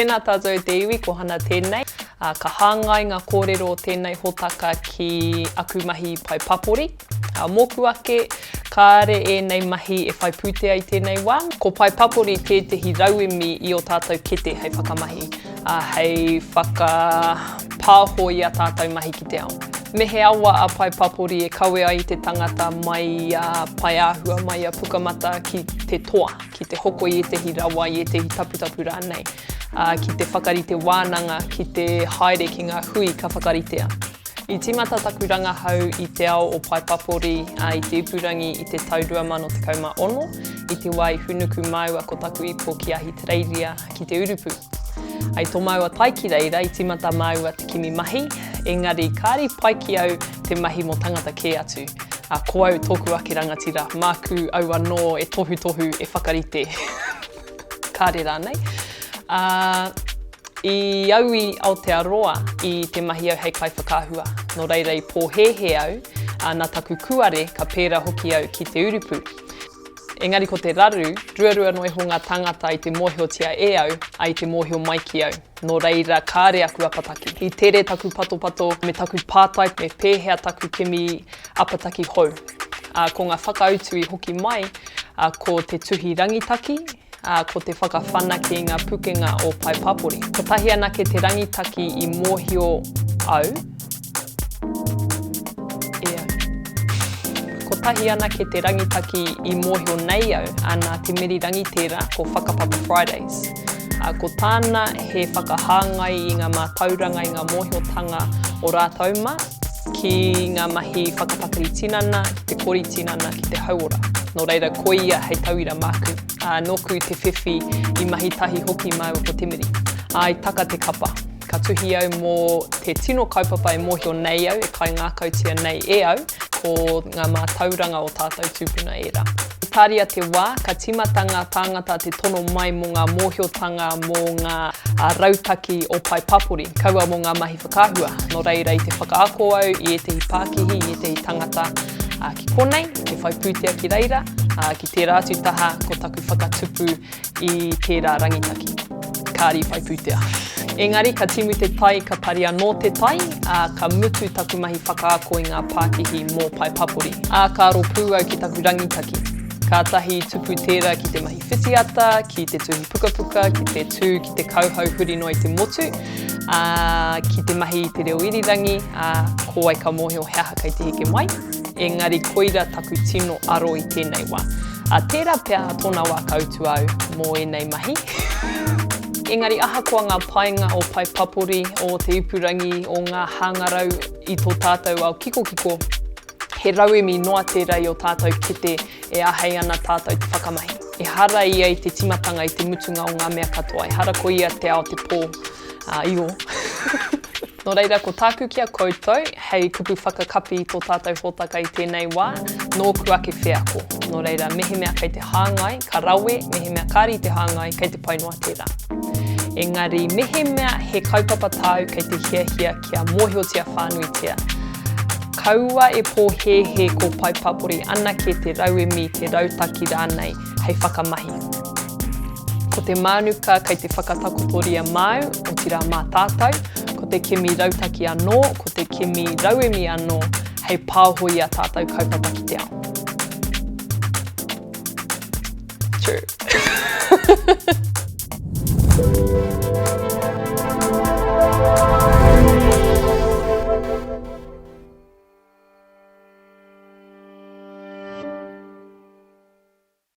Tēnā tātou e te iwi, ko Hana tēnei. Ka hāngai ngā kōrero o tēnei hōtaka ki aku mahi pae papori. Mōku ake, kāre ēnei mahi e whai pūtea i tēnei wā. Ko pae papori tētehi rauemi i ō tātou kete hei whakamahi, hei whakapāho i ā tātou mahi ki te ao. Me he awa a pae papori e kawe ai i te tangata mai i a Paeāhua, mai i a Pukamata ki te toa. ki te hoko i ētehi rawa, i ētehi taputapu rānei, ā, ki te whakarite wānanga, ki te haere ki ngā hui ka whakaritea. I tīmata taku rangahau i te ao o Pae Papori, ā, i te ipurangi i te tau 2016, i te wā i hūnuku māua ko taku ipo ki Ahitereiria ki te urupu. I tō māua tae ki reira, i tīmata māua te kimi mahi, engari kāre i pai ki au te mahi mō tangata kē atu. Ā, ko au tōku ake rangatira, māku au anō e tohutohu, e whakarite. Kāre rānei. Ā, i au i Aotearoa, i te mahi au hei kaiwhakaahua. Nō reira i pōhēhē au, ā, nā taku kūare ka pērā hoki au ki te urupu. Engari ko te raru, ruarua noa iho ngā tāngata i te mōhiotia e au, ā, i te mōhio mai ki au. Nō reira, kāre aku apataki. I tere taku patopato me taku pātai me pēhea taku kimi apataki hou. Ā, ko ngā whakautu i hoki mai, ā, ko te tuhi rangitaki, ā, ko te whakawhanake i ngā pukenga o Pae Papori. Kotahi anake te rangitaki i mōhio au, E au. Kotahi anake te rangitaki i mōhio nei au, ā, nā Te Meri Rangi tērā, ko Whakapapa Fridays. Ā, ko tāna he whakahāngai i ngā mātauranga, i ngā mōhiotanga o rātou mā, ki ngā mahi whakapakari tinana, ki te kori tinana, ki te hauora. Nō reira, koia hei tauira māku. Ā, nōku te whiwhi i mahi tahi hoki māua ko Te Meri. Ā, i taka te kapa. Ka tuhi au mō te tino kaupapa e mōhio nei au, e kaingākautia nei e au, ko ngā mātauranga o tātou tūpuna ērā. I tāria te wā, ka tīmata ngā tāngata te tono mai mō ngā mōhiotanga mō ngā rautaki o Pae Papori, kaua mō ngā mahi whakaahua. Nō reira, i te whakaako au i ētehi pākihi, i ētehi tangata ki konei, te whai pūtea ki reira, ki tērā atu taha, ko taku whakatupu i tērā rangitaki. Kāre i whai pūtea. Engari ka timu te tai, ka pari anō te tai, ā, ka mutu taku mahi whakaako i ngā pākihi mō Pae Papori. Ā, ka aro pū au ki taku rangitaki. Kātahi i tupu tērā ki te mahi whitiata, ki te tuhi pukapuka, ki te tū, ki te kauhau huri noa i te motu, ā, ki te mahi i te reo irirangi, ā, ko wai ka mōhio he aha kei te heke mai. Engari koira taku tino aro i tēnei wā. Ā, tērā pea ā tōna wā ka utu au mō ēnei mahi. Engari ahakoa ngā painga o Pae Papori, o te ipurangi, o ngā hangarau i tō tātou ao kikokiko, he rauemi noa tērā i ō tātou kete e āhei ana tātou te whakamahi. Ehara ia i te timatanga, i te mutunga o ngā mea katoa. Ehara ko ia te ao te pō, ā, io. Nō reira, ko tāku ki a koutou, hei kupu whakakapi i tō tātou hōtaka i tēnei wā, nōku ake wheako. Nō reira, mehemea kei te hāngai, ka rawe, mehemea kāre i te hāngai, kei te pai noa tērā. Engari, mehemea he kaupapa tāu kei te hiahia kia mōhiotia whānuitia, kaua e pōhēhē ko Pae Papori anake te rauemi, te rautaki rānei hei whakamahi. Ko te mānuka kei te whakatakotoria māu, otirā mā tātou, ko te kimi rautaki anō, ko te kimi rauemi anō hei pāho i ā tātou kaupapa ki te ao. True.